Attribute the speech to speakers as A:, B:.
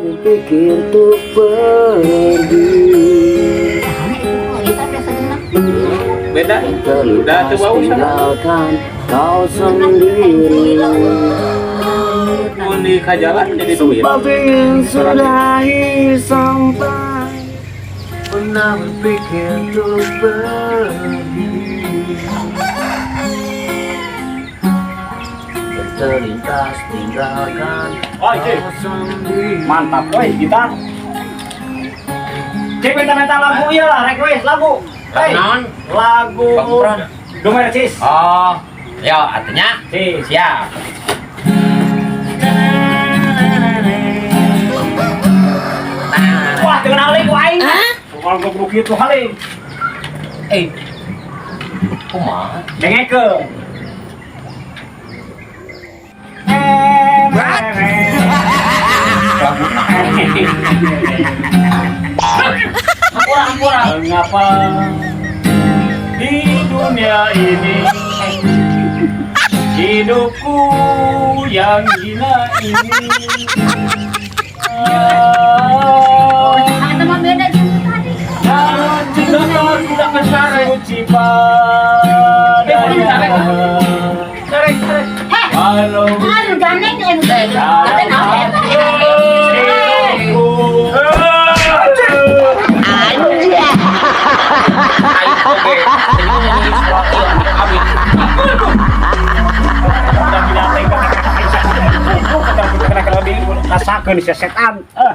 A: Pikir untuk pergi.
B: Beda. Udah tuh bau sama.
A: Tinggalkan kau sendiri.
B: Mun di kajalan jadi duit.
A: Sebab ingin sudahi sampai pernah berpikir untuk pergi. Terlintas tinggalkan
C: Oh, Cik.
A: kau sendiri.
C: Mantap, woi, gitar. Cik, minta-minta lagu iya lah, request lagu. Hey,
D: Naon?
C: lagu
D: Bang.
C: Dumercis.
D: Oh, yo artinya
C: Si.
D: Siap.
C: Wah, dengan aling ku aing. Kalau gua kudu kitu haling.
D: Eh, kumaha?
C: Dengekeun.
D: Lagu naon? Hampura, hampura.
C: Mengapa di dunia ini hidupku yang gila ini?
E: Eta mah beda jeung tadi.
C: Dan tidak suci padanya.
D: Tarik, tarik.
E: Heh,
C: Walau
E: aduh gandeng jeung anu teh. Eta naon eta?
C: hidupku.
D: Ayo, oke. Ini roti amin.
C: Rasakeun si setan. Eh.